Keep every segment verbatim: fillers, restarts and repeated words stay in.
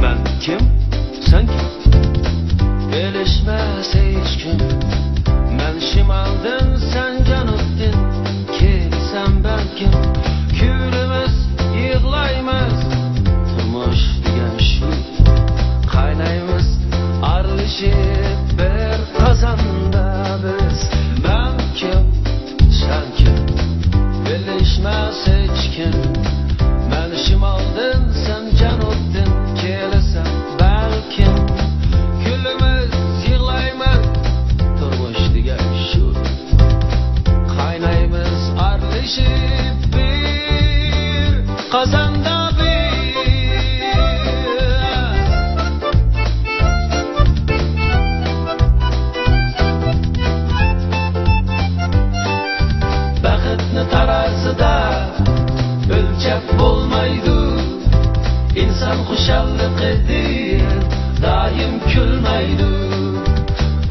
مەن كىم؟ سەن كىم؟ بىلىشمەس ھېچكىم. مەن شىمالدىن، سەن جەنۇبتىن. كېلىسەن بەلكىم، كۈلىمىز، يىغلايمىز. تۇرمۇش دېگەن شۇ. قاينايمىز ئارىلىشىپ بىر قازاندا بىز. مەن كىم؟ سەن كىم؟ بىلىشمەس ھېچكىم. مەن شىمالدىن، سەن جەنۇبتىن. كېلىسەن بەلكىم، كۈلىمىز، يىغلايمىز. تۇرمۇش دېگەن شۇ. قاينايمىز ئارىلىشىپ بىر قازاندا بىز. بەختنى تارازىدا ئۆلچەپ بولمايدۇ. ئىنسان خۇشاللىقىدىن دائىم كۈلمەيدۇ.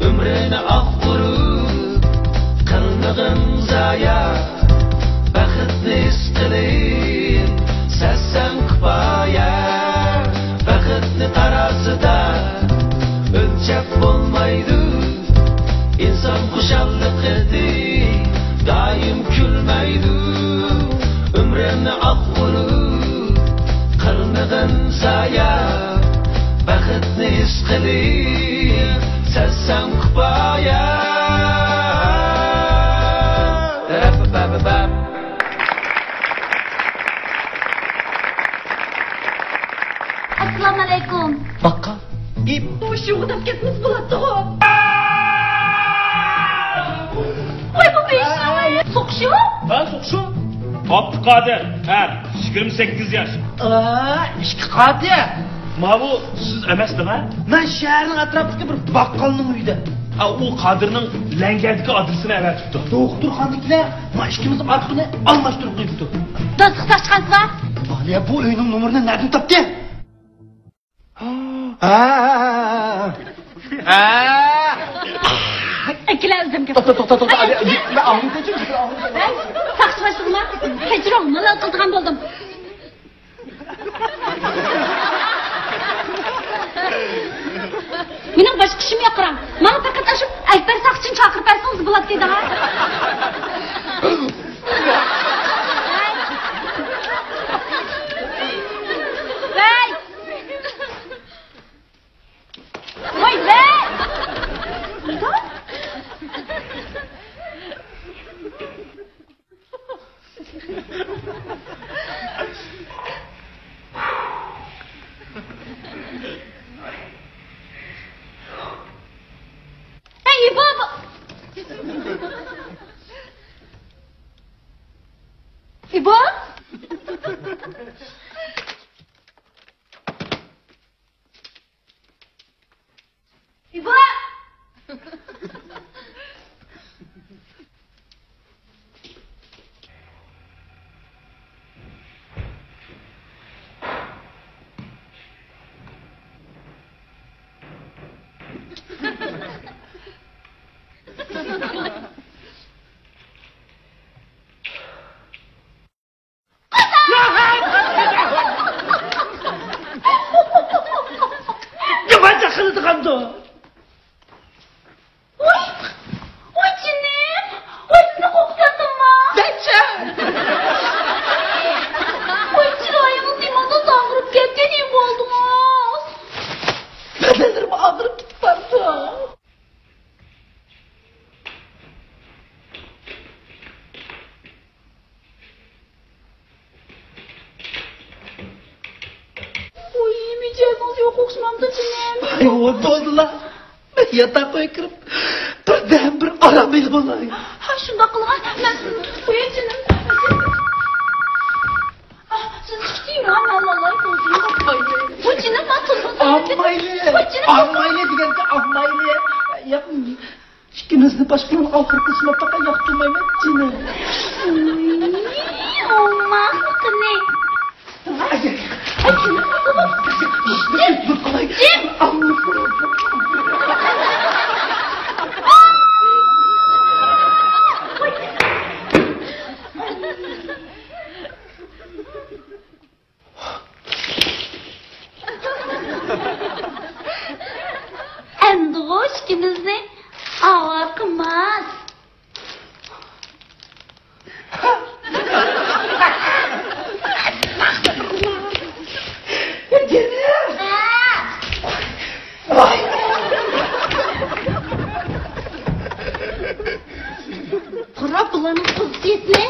ئۆمرىنى ئاق ئۇرۇپ قىلمىغىن زايا. بەختنى ھېس قىلىپ سەزسەڭ كۇپايە. بەختنى تارازىدا ئۆلچەپ بولمايدۇ. ئىنسان خۇشاللىقىدى دائىم كۈلمەيدۇ. ئۆمرۈمنى ئاق ئۇرۇپ قىلمىغىن زايا. بەختنى ھېس قىلىپ سەزسەڭ كۇپايە. ئەسسالامۇئەلەيكۇم. باققا. ئى، مۇشۇ ئۇداپ كەتمىسە بولاتتىغۇ. ۋاي، بۇ بېشىڭ سوقۇشۇ؟ ھە، سوقۇشۇ. ئابدۇقادىر، ھە، يىگىرمە سەككىز ياش. ئا، ئىككى قادىر. ماۋۇ سىز ئەمەسمۇ ھە؟ مەن شەھەرنىڭ ئەتراپىدىكى بىر باققالنىڭ ئۆيىدە. ئا، ئۇ قادىرنىڭ لەڭگەردىكى ئادرېسىنى ئەۋەتىپتۇ. دوختۇرخانىدىكىلەر ما ئىككىمىزنىڭ ئارقىمىزنى ئالماشتۇرۇپ قويۇپتۇ. داستىخى تاشقانسىلا؟ ئانىيە بۇ ئۆينىڭ نومۇرىنى نەدىن تاپتى؟ ھە. ھە. ئەكىلە ئۆزۈمگە. توختا، توختا، توختا، توختا. ئەدە، مەن ئاڭلىتىۋېتىمەن، مەن ئاڭلىتىۋېتىمەن. ھەي، ساقچى باشلىقىما كەچۈرۈڭ، مالال قىلىدىغان بولدۇم. مېنىڭ باشقا ئىشىم يوق، قاراڭ. ماڭا پەقەت ئاشۇ ئەكبەر ساقچىنى چاقىرىپ بەرسىڭىز بولاتتى دەڭا. ۋەي! ۋاي، ۋەي! ئەي، ئىبو! ئىبو! ئىبو! نېمانچە قىلىدىغاندۇ؟ ۋاي، ۋاي جېنىم، ۋاي سىزنى قورقۇتۇۋەتتىمما؟ دەچە! ۋاي چىرايىڭىز نېمانداق ئاغرىپ كەتكەن، نېمە بولدىڭىز؟ بەدەنلىرىم ئاغرىپ كېتىپ بارىدۇ. ۋوي، مىجەزىڭىز يوق ئوخشىمامدۇ جېنىم؟ ئاي، ۋوي، بولدىلا. مەن ياتاق ئۆيگە كىرىپ، بىردەم بىر ئارام ئېلىپ ئالاي. ھە، شۇنداق قىلغان. مەن سىزنى تۇتۇپ قوياي جېنىم. ئاھ، سىز كۈتۈڭ، مەن ئالاي، بولدى. ۋوي جېنىم، مەن تۇرمۇسۇم. ئاممايلى. ۋوي جېنىم. ئاممايلى دېگەنگە ئاممايلى. ياق. ئىككىمىزنى باشقىلارنىڭ ئالدىغا قىلسىمۇ پەقەت ياقتۇرمايمەن جېنىم. ئوماق قېنى. جىم! جىم! ئەمدىغۇ ئىككىمىزنى ئاۋارە قىلماس. قاراپ بۇلارنىڭ قىزىقىنى.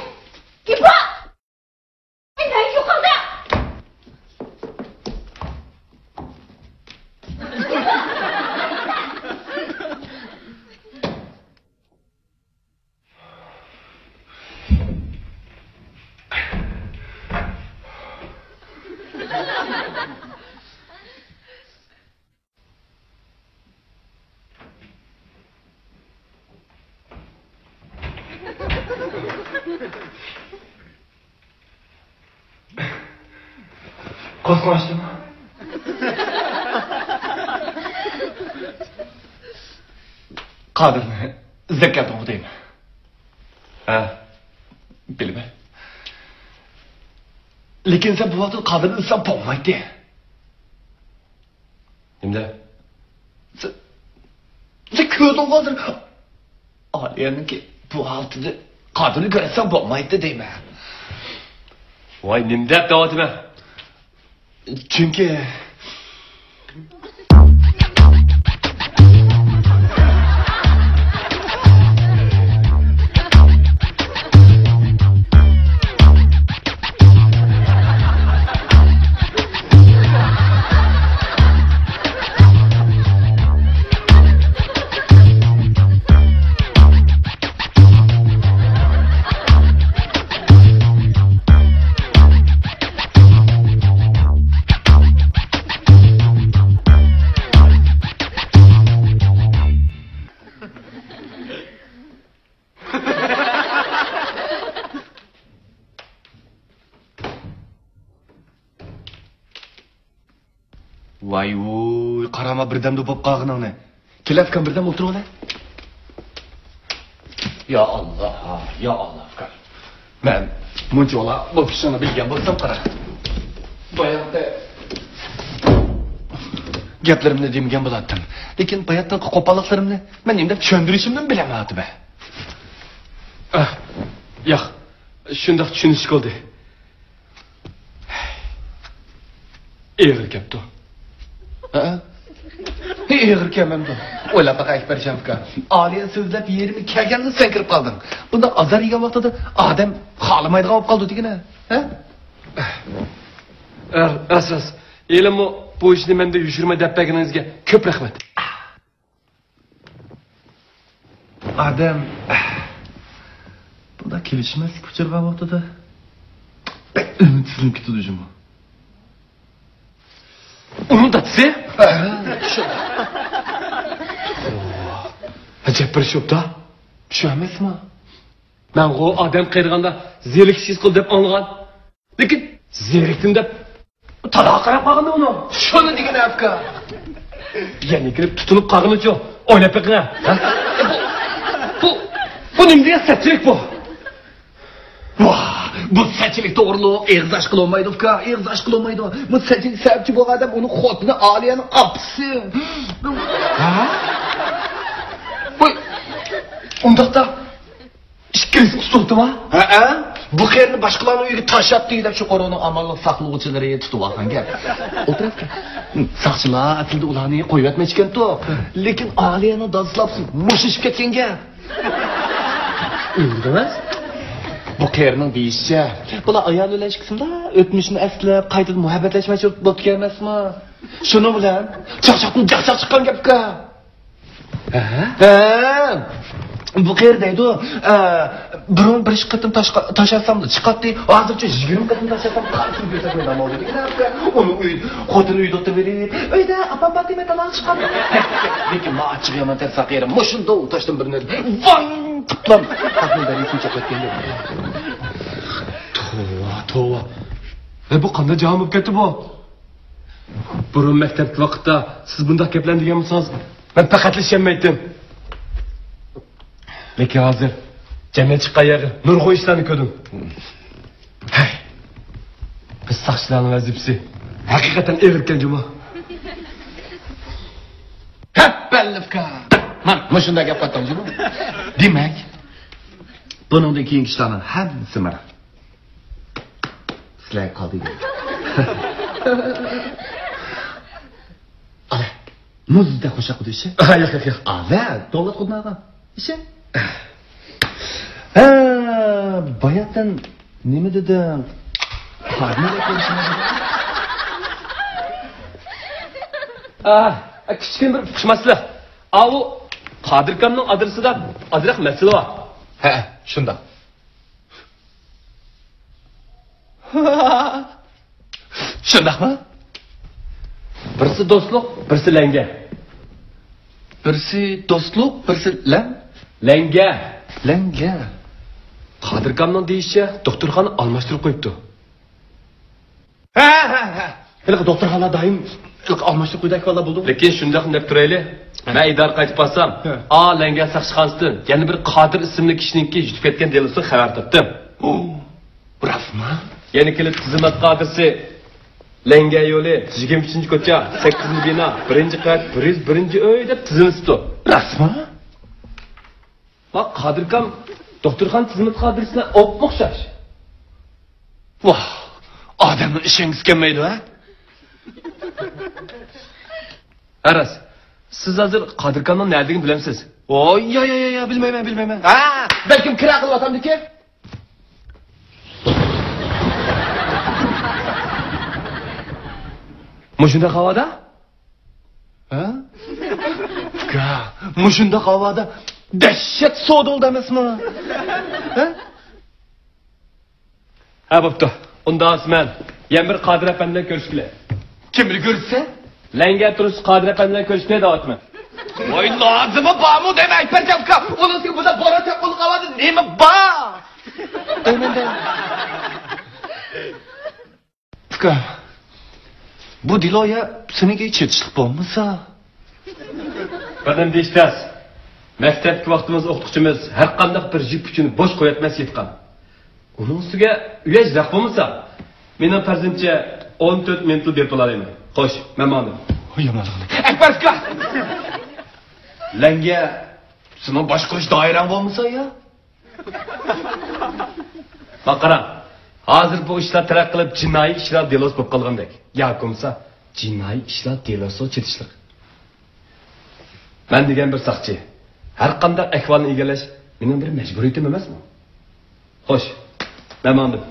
قورقۇڭ ئاچتىمۇ؟ قادىرنى ئىزدەپ كەلدىڭغۇ دەيمەن. ھە، بىلىمەن. لېكىن سەن بۇ ۋاقىتتا قادىرنى ئىزدىسەڭ بولمايتتى. نېمىدە؟ سەن، سەن كۆردۈڭغۇ ھازىر. ئالىيەنىڭكى بۇ ھالىتىدە قادىرنى كۆرسەڭ بولمايتتى دەيمەن. ۋاي، نېمىدەپ دەۋاتىمەن؟ چۈنكى ۋاي ۋۇي، قاراما بىردەمدە بوپ قالغىنىڭنى. كېلە ئۇكام، بىردەم ئولتۇرۇۋالە. يا ئاللا، يا ئاللا ئۇكام. مەن مۇنچىۋالا بۇ ئىشىڭنى بىلگەن بولسام قارا. باياقتا گەپلىرىمنى دېمىگەن بولاتتىم. لېكىن باياتتىنقى قوپاللىقلىرىمنى مەن نېمە دەپ چۈشەندۈرۈشۈمنى بىلەلمەيۋاتىمەن. ئاھ، ياق، شۇنداق چۈشىنىشلىك بولدى. ئېغىر كەپتۇ. ھە؟ ئېغىر كەلمەمدۇ؟ ئويلاپ باقە ئەكبەرجان ئاكا. ئالىيە سۆزلەپ يېرىمى كەلگەندە سەن كىرىپ قالدىڭ. بۇنداق ئازار يېگەن ۋاقتىدا ئادەم خالىمايدىغان بولۇپ قالىدۇ دېگىنە. ھە؟ راست، راست. ھېلىمۇ بۇ ئىشنى مەندىن يوشۇرماي دەپ بەرگىنىڭىزگە كۆپ رەھمەت. ئادەم بۇنداق كېلىشمەسلىككە ئۇچرىغان ۋاقتىدا بەك ئۈمىدسىزلىنىپ كېتىدۇ جۇمۇ. ئۇنىڭ دادىسى؟ ھە، شۇ. ئەجەب بىر شوپتا. شۇ ئەمەسمۇ؟ مەنغۇ ئادەم قېرىغاندا زېرىكىش ھېس قىلىدۇ دەپ ئاڭلىغان. لېكىن زېرىكتىم دەپ تالاغا قاراپ قالغىنى ئۇنىڭ. شۇنى دېگىنە ئاكا. يەنە كىرىپ تۇتۇلۇپ قالغىنىچۇ؟ ئويلاپ بېقىڭە. ھە؟ بۇ، بۇ، بۇ نېمە دېگەن سەتچىلىك بۇ؟ ۋاھ، بۇ سەتچىلىك توغرۇلۇق ئېغىز ئاچقىلى بولمايدۇ ئۇكا، ئېغىز ئاچقىلى بولمايدۇ. بۇ سەتچىلىك سەۋەبچى بولغان ئادەم ئۇنىڭ خوتۇنى ئالىيەنىڭ ئاپىسى. ھە؟ ۋاي، ئۇنداقتا ئىككىلىسى ئۇسسۇلتىما؟ ھەئە. بۇ قېرىنى باشقىلارنىڭ ئۆيىگە تاشلاپتۇ دەپ شۇ قورۇنىڭ ئامانلىق ساقلىغۇچىلىرى تۇتۇۋالغان گەپ. ئولتۇر ئاكا. ساقچىلار ئەسلىدە ئۇلارنى قويۇۋەتمەكچىكەنتۇ. لېكىن ئالىيەنىڭ دادىسى مۇشۇ ئىشىپ كەتكەن گەپ. ئۆلدىڭىز؟ بۇ قېرىنىڭ دېيىشىچە، بۇلار ئايال بىلەن ئىككىسىمۇ ئۆتمۈشنى ئەسلەپ، قايتىدىن مۇھەببەتلەشمەكچى بولۇپتىكەن ئەمەسمۇ؟ شۇنىڭ بىلەن چاقچاقتىن جاقچاق چىققان گەپكە. ھە؟ ھە. بۇ قېرى دەيدۇ، ئە، بۇرۇن بىر ئىككى قېتىم تاشقا-، تاش ئاتساملا چىقاتتى. ھازىرچۇ يىگىرمە قېتىم تاش ئاتسام قايسىنى كۆرسەتمەي نام ئالدى دېگەن ئاكا. ئۇنىڭ ئۆي، خوتۇنى ئۆيدە ئولتۇرۇۋېلىپ، ئۆيدە ئاپام بار دېمەي تالاغا چىققان. لېكىن ما ئاچچىقى يامان تەرسا قېرى. مۇشۇنداق تاشتىن بىرنى ۋاڭ قىپلام. خەقنىڭ دەريىسىنى چۆكۈۋەتكەن گەپ. توۋا، توۋا. ئە، بۇ قانداق جاھان بولۇپ كەتتى بۇ؟ بۇرۇن مەكتەپتىكى ۋاقىتتا سىز بۇنداق گەپلەرنى دېگەن بولسىڭىز، مەن پەقەتلا ئىشەنمەيتتىم. لېكىن ھازىر جەمئىيەت چىققان يەردە نۇرغۇن ئىشلارنى كۆردۈم. ساقچىلارنىڭ ۋەزىپىسى ھەقىقەتەن ئېغىركەن جۇمۇ. ھەپپەللىپكا. مانا مۇشۇنداق گەپ قاتتىڭ جۇمۇ. دېمەك، بۇنىڭدىن كېيىنكى ئىشلارنىڭ ھەممىسى مانا سىلەرگە قالدى. ئالە. مۇزدەك خۇشاق قىلدى ئىشى. ياق، ياق، ياق. ئاۋە، دولات قۇدناغا. ئىشى. ھە، باياتتىن نېمە دېدىڭ؟ قادىر بىلەن كۆرۈشۈڭ دېدىڭ. ئا، كىچىككىنە بىر ئۇقۇشماسلىق. ئاۋۇ قادىركامنىڭ ئادرېسىدا ئازراق مەسىلە بار. ھە، شۇنداق. شۇنداقمۇ؟ بىرسى دوستلۇق، بىرسى لەڭگە. بىرسى دوستلۇق، بىرسى لەڭ؟ لەڭگە. لەڭگە. قادىركامنىڭ دېيىشىچە، دوختۇرخانا ئالماشتۇرۇپ قويۇپتۇ. ھە، ھە، ھە. ھېلىقى دوختۇرخانا دائىم ھېلىقى ئالماشتۇرۇپ قويىدۇ ئەھۋاللار بولىدۇ. لېكىن شۇنداقمۇ دەپ تۇرايلى. مەن ئىدارە قايتىپ بارسام، ھە. ئا لەڭگە ساقچىخانىسىدىن يەنە بىر قادىر ئىسىملىك كىشىنىڭكى يۈتۈپ كەتكەن دېلوسىغا خەۋەر تاپتىم. ئۇ، راستمۇ؟ يەنە كېلىپ تىزىملاتقان ئادرېسى لەڭگە يولى، يىگىرمە ئۈچىنچى كوچا، سەككىزىنچى بىنا، بىرىنچى قەۋەت، بىر يۈز بىرىنچى ئۆي دەپ تىزىملىتىپتۇ. راستمۇ؟ ۋاھ، قادىركام دوختۇرخانا تىزىملىتىدىغان ئادرېسلەر ئوپمۇ ئوخشاش. ۋاھ، ئادەمنىڭ ئىشەنگۈسى كەلمەيدۇ، ھە؟ ھە، راست. سىز ھازىر قادىركامنىڭ نەدىكىنى بىلەمسىز؟ ۋوي، يا، يا، يا، يا، بىلمەيمەن، بىلمەيمەن. ھە، بەلكىم كىرا قىلىۋاتامدىكىن؟ مۇشۇنداق ھاۋادا؟ ھە؟ ئۇكا، مۇشۇنداق ھاۋادا دەھشەت سودا بولدى ئەمەسمۇ؟ ھە؟ ھە، بوپتۇ. ئۇنداق مەن يەنە بىر قادىر ئەپەندى بىلەن كۆرۈشكىلى. كىم بىلەن كۆرۈشسە؟ لەڭگە تۇرۇش قادىر ئەپەندى بىلەن كۆرۈشكىلى دەۋاتىمەن. ۋاي، لازىمى بارمۇ دەيمەن، ئەكبەرجان ئۇكا. ئۇنىڭ ئۈستىگە بۇنداق بوران چاپقۇنلۇق ھاۋادا نېمە بار؟ دەيمەن دە. ئۇكا، بۇ دېلو يا سېنىڭكى چېتىشلىق بولمىسا؟ بىر نېمە دېيىش تەس. مەكتەپتىكى ۋاقتىمىزدا ئوقۇتقۇچىمىز ھەرقانداق بىر يۈك ئۈچۈن بوش قويۇۋەتمەس ئېيتقان. ئۇنىڭ ئۈستىگە ئۆيەجرەق بولمىسا، مېنىڭ پەرىزىمچە ئون تۆت مىنۇتلا بېرىپ بولالايمەن. خوش، مەن ماڭدىم. يامان. ئەكبەر ئۇكا! لەڭگە، سېنىڭ باشقۇرۇش دائىرەڭ بولمىسا يا؟ ماڭا قاراڭ، ھازىر بۇ ئىشلار تەرەققىي قىلىپ، جىنايى ئىشلار دېلوسى بولۇپ قالغاندەك. ياكى بولمىسا جىنايى ئىشلار دېلوسىغا چېتىشلىق. مەن دېگەن بىر ساقچى. ھەرقانداق ئەھۋالنى ئىگىلەش مېنىڭ بىر مەجبۇرىيىتىم ئەمەسمۇ؟ خوش، مەن ماڭدىم.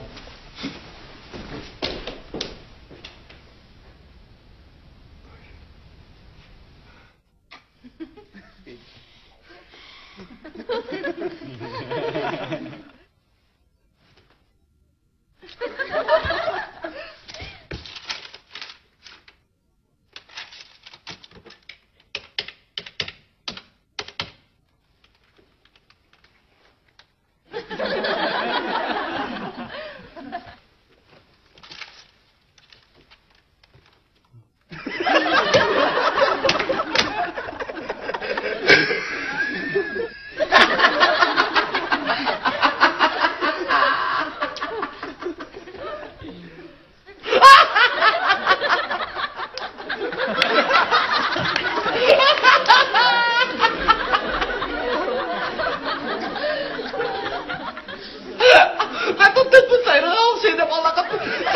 مەن توختاپ بۇ سايراغا ئوخشايدۇ دەپ ئاللىقاچان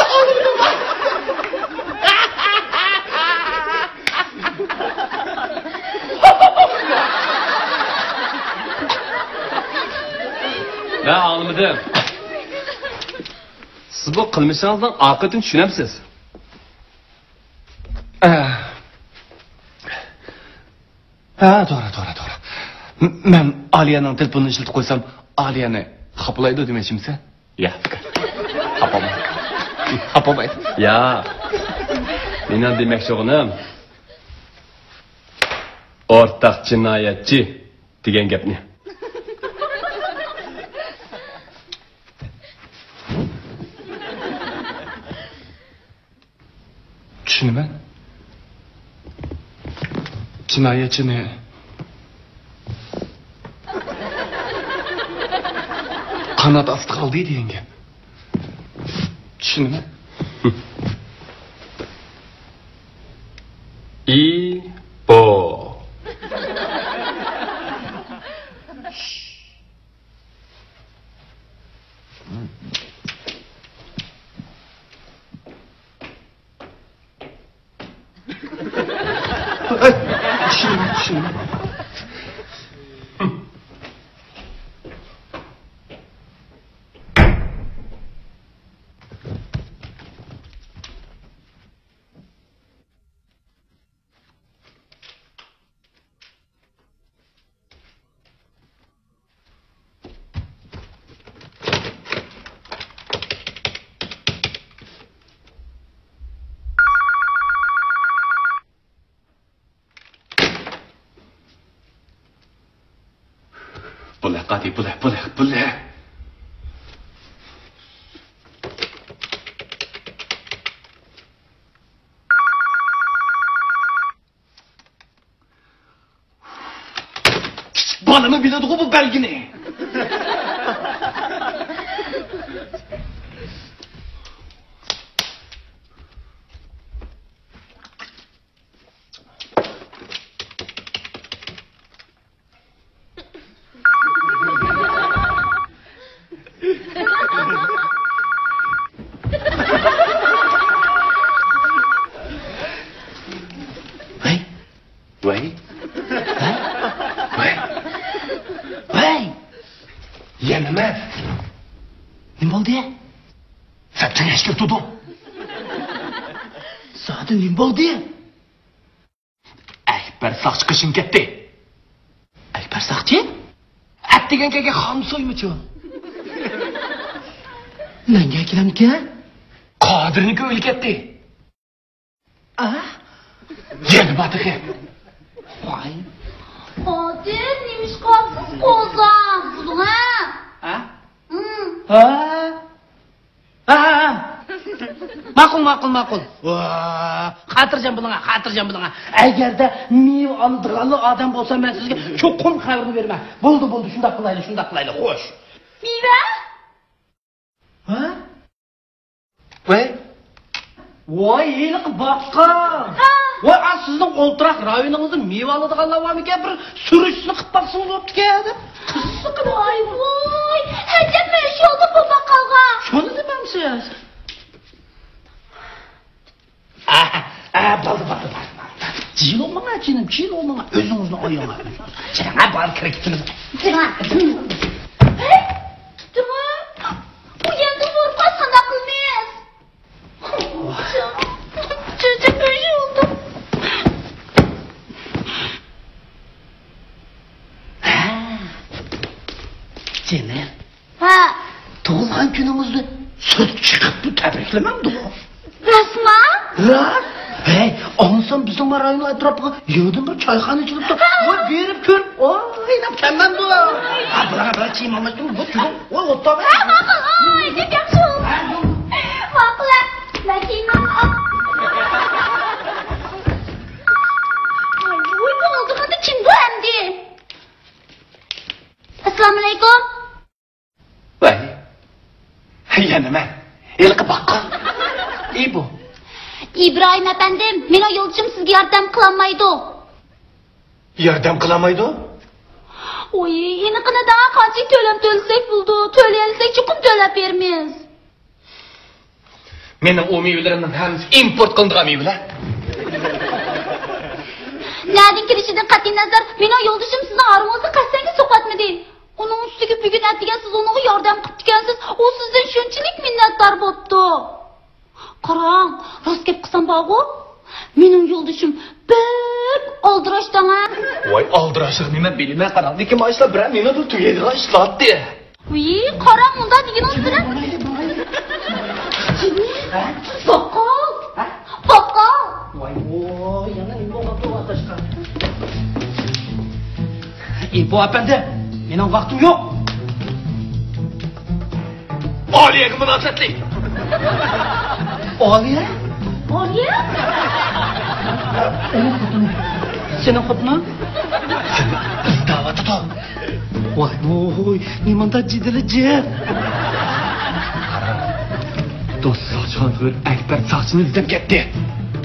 ئاڭلىدىم. مەن ئاڭلىمىدىم. سىز بۇ قىلمىشىڭىزنىڭ ئاقىۋىتىنى چۈشىنەمسىز؟ ھە، توغرا، توغرا، توغرا. م-، مەن ئالىيەنىڭ تېلېفونىنى ئىشلىتىپ قويسام، ئالىيەنى خاپىلايدۇ دېمەكچىمىسەن؟ ياق، خاپىمايدۇ. خاپىمايدۇ. ياق. مېنىڭ دېمەكچى بولغىنىم، ئورتاق جىنايەتچى دېگەن گەپنى. چۈشىنىمەن. جىنايەتچىنى قانات ئاستىغا ئالدى دېگەن گەپ. چۈشىنىمەن. ئىبو. بۇلە، قادى، بۇلە، بۇلە، بۇلە. كىچىك بالىمۇ بىلىدىغۇ بۇ بەلگىنى. ۋەي. ۋەي. ۋەي. ۋەي. ۋەي. يەنە نېمە؟ نېمە بولدى؟ سەن تېخى ئىچكىرى تۇردۇڭ. زادى نېمە بولدى؟ ئەكبەر ساقچى قېشىڭ كەتتى. ئەكبەر ساقچى؟ ئەتىگەن كەلگەن خام سويمىچۇ؟ مەڭگە كېلەمكەن؟ قادىرنىڭ كۆڭلى كەتتى. ئا؟ يەنە بار تېخى. ۋاي. قادىر، نېمىشقا قالدىڭىز قوزام؟ بۇزۇڭ، ھە؟ ھە؟ ھە؟ ھە، ھە، ھە. ماقۇل، ماقۇل، ماقۇل. ۋا، خاتىرجەم بولۇڭ، خاتىرجەم بولۇڭ. ئەگەردە مېۋە ئالىدىغانلا ئادەم بولسا، مەن سىزگە چوقۇم خەۋىرىنى بېرىمەن. بولدى، بولدى، شۇنداق قىلايلى، شۇنداق قىلايلى. خوش. مېۋە؟ ھە؟ ۋەي. ۋاي، ھېلىقى باققان. ھە. ۋاي، ئا، سىزنىڭ ئولتۇراق رايونىڭىزدا مېۋە ئالىدىغانلار بارمىكەن؟ بىر سۈرۈشتىنى قىلىپ باقسىڭىز بوپتىكەن دەپ. قىزىقىدۇ. ۋاي، ۋاي، ئەجەب مەشۇ يولدا بولۇپ قالغان. شۇنى دېمەمسىز؟ ئا، ئا، بولدى، بولدى، بولدى، بولدى. جىلىماڭا، جېنىم، جىلىماڭا. ئۆزىڭىزنى ئاياڭ. جېنىم، ھە، بار، كىرىپ كېتىمىز. جېنىم. ھەي، تۇتۇڭ. بۇ يەنە ئۇرۇپ قالسا قانداق قىلىمىز؟ جېنىم، مەشۇ يولدا. ھە. جېنىم. ھە. تۇغۇلغان كۈنىڭىزنى سىرتقا چىقىپمۇ تەبرىكلىمەمدىغۇ؟ راستما؟ راست. ھەي، ئاڭلىسام بىزنىڭ رايوننىڭ ئەتراپىغا يېڭىدىن بىر چايخانا ئېچىلىپتۇ. ھە. ۋاي، بېرىپ كۆرۈپ، ئويناپ كەلمەمدۇ؟ ھە، بۇلارغا بىرەر كىيىم ئالماشتۇرۇڭ، بۇ تۈگۈل. ۋاي، ئوتتا بەر. ھە، ماقۇل. ئاي، بەك ياخشى بولدى. ھە، ماقۇل، ھە. مەن كىيىم ئالاي. ۋاي، بۇ ئالدىمدا كىم بۇ ئەمدى؟ ئەسسالامۇئەلەيكۇم. ۋەي. يەنە مەن. ھېلىقى باققان. ئى بۇ. ئىبراھىم ئەپەندىم، مېنىڭ يولدىشىم سىزگە ياردەم قىلالمايدۇ. ياردەم قىلالمايدۇ؟ ۋوي، ئېنىقىنىدا قانچىلىك تۆلەم تۆلىسەك بولىدۇ؟ تۆلىيەلىسەك چوقۇم تۆلەپ بېرىمىز. مېنىڭ ئۇ مېۋىلىرىمنىڭ ھەممىسى ئىمپورت قىلىنىدىغان مېۋىلەر. نەدىن كېلىشىدىن قەتئىينەزەر، مېنىڭ يولدىشىم سىزنىڭ ھارۋىڭىزنى قەستەنكى سوقۇۋەتمىدى. ئۇنىڭ ئۈستىگە بۈگۈن ئەتىگەن سىز ئۇنىڭغا ياردەم قىپتىكەنسىز، ئۇ سىزدىن شۇنچىلىك مىننەتدار بوپتۇ. قاراڭ، راست گەپ قىلسام بارغۇ، مېنىڭ يولدىشىم بەك ئالدىراش دەڭە. ۋاي، ئالدىراشلىق نېمە بىلىمەن، قاراڭ، لېكىن مانا ئىشلار بىرەر مىنۇتلا تۈگەيدىغان ئىشلاردى. ۋىي، قاراڭ، مۇنداق دېگىنىڭىز بىلەن. جېنىم، باققال، باققال. ۋاي، ۋوي، يەنە نېمە بولغاندۇ ئاتاشقا؟ ئى، بۇ ئەپەندى، مېنىڭ ۋاقتىم يوق. ئالىيەگە مۇناسىۋەتلىك. ئالىيە؟ ئالىيە؟ ئۇنىڭ خوتۇنى. سېنىڭ خوتۇنۇڭ؟ سېنى ئىزدەۋاتىدۇ. ۋاي، ۋوي، نېمانداق جېدىلى جىق. دوستلار، شوفېر ئەكبەر ساقچىنى ئىزدەپ كەتتى.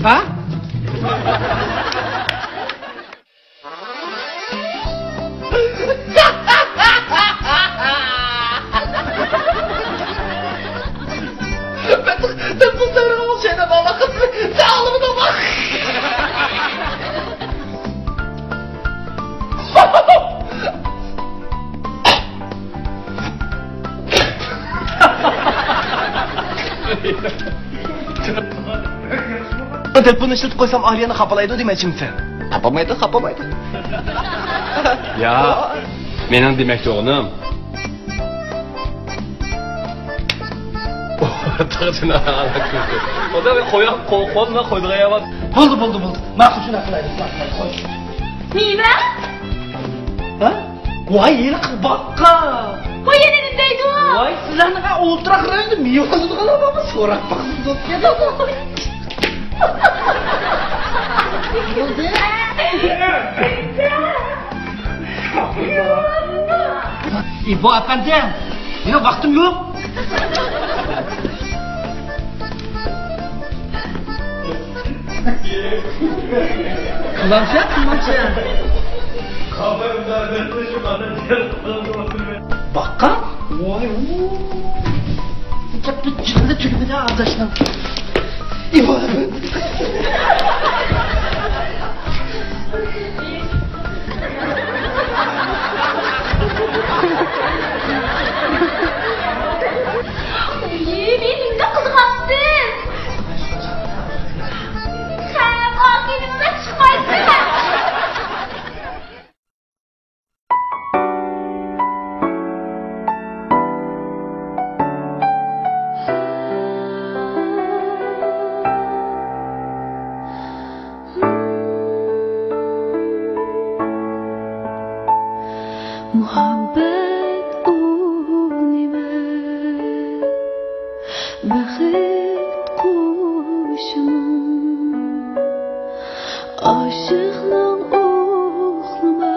ھە؟ تېلېفوننى ئىشلىتىپ قويسام، ئالىيەنى خاپىلايدۇ دېمەكچىمسەن؟ خاپىمايدۇ، خاپىمايدۇ. يا، مېنىڭ دېمەكچى بولغىنىم. ئودا قويۇپ، قول، قول بىلەن قويىدىغان يەر بار. بولدى، بولدى، بولدى. ماقۇل، شۇنداق قىلايلى، ماقۇل، قوي. نېمە؟ ھە؟ ۋاي، ھېلىقى باققا. ۋاي، يەنە نېمە دەيدۇ؟ ۋاي، سىلەرنىڭ ئولتۇراق رايوندا مېۋە قىلىدىغانلار بارمۇ؟ سوراپ باقسىڭىز بولىدىكەن. ئى، بۇ ئەپەندىم، مېنىڭ ۋاقتىم يوق. قىلمامسەن، قىلمامسەن. باققا؟ ۋاي، ۋۇ. كەپتۇ، چىقىدۇ، تۈگىدۇ، ئاداشنىڭ. ئى، ۋاي. ئۇي، مېنى نېمىدەپ قىزىقامسىز؟ خەپ، ئاكىنىڭدەك چىقمايسىز. مۇھەببەت ئۇ نېمە؟ بەخت قوشىمۇ؟ ئاشىقنىڭ ئۇخلىماي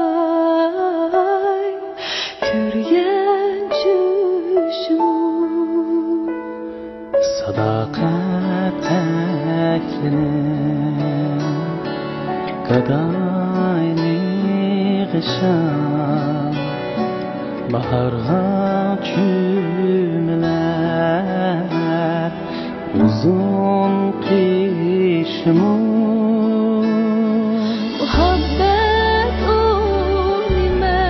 كۆرگەن چۈشىمۇ؟ ساداقەت ئەكلىنىپ، گاداينى غىشاپ، باھارغا چۆمۈلەر ئۇزۇن قېشىمۇ. مۇھەببەت ئۇ نېمە،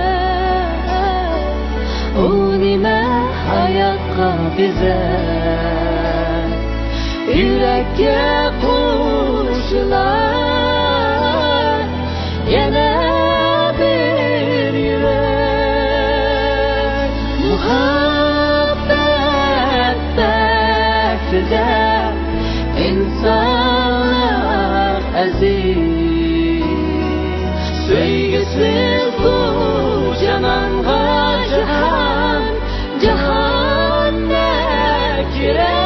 ئۇ نېمە ھاياتقا بېزەر، يۈرەككە قوشۇلار يەنە بىر يۈرەك. مۇھەببەت بەختىدە ئىنسانلار ئەزىز، سۆيگۈسىز بۇ جانانغا جاھان، جاھاندەك يۈرەك.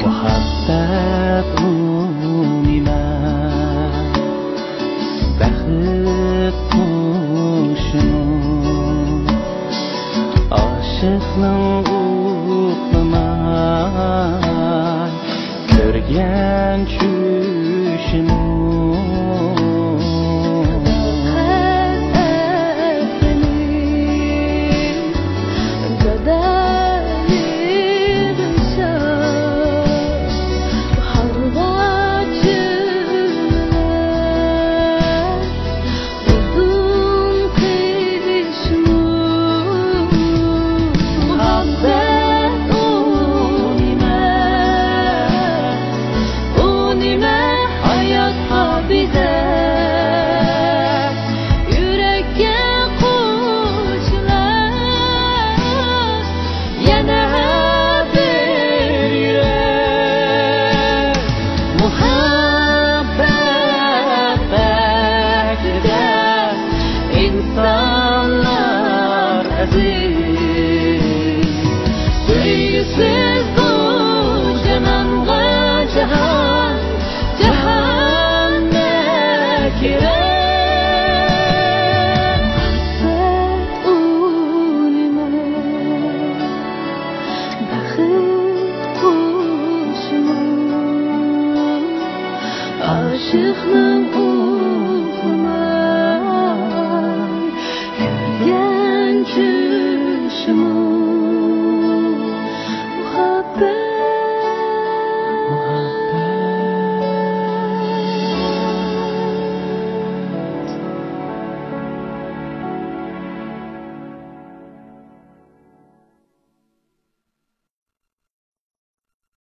مۇھەببەت ئۇ نېمە؟ بەخت قوشىمۇ؟ ئاشىقنىڭ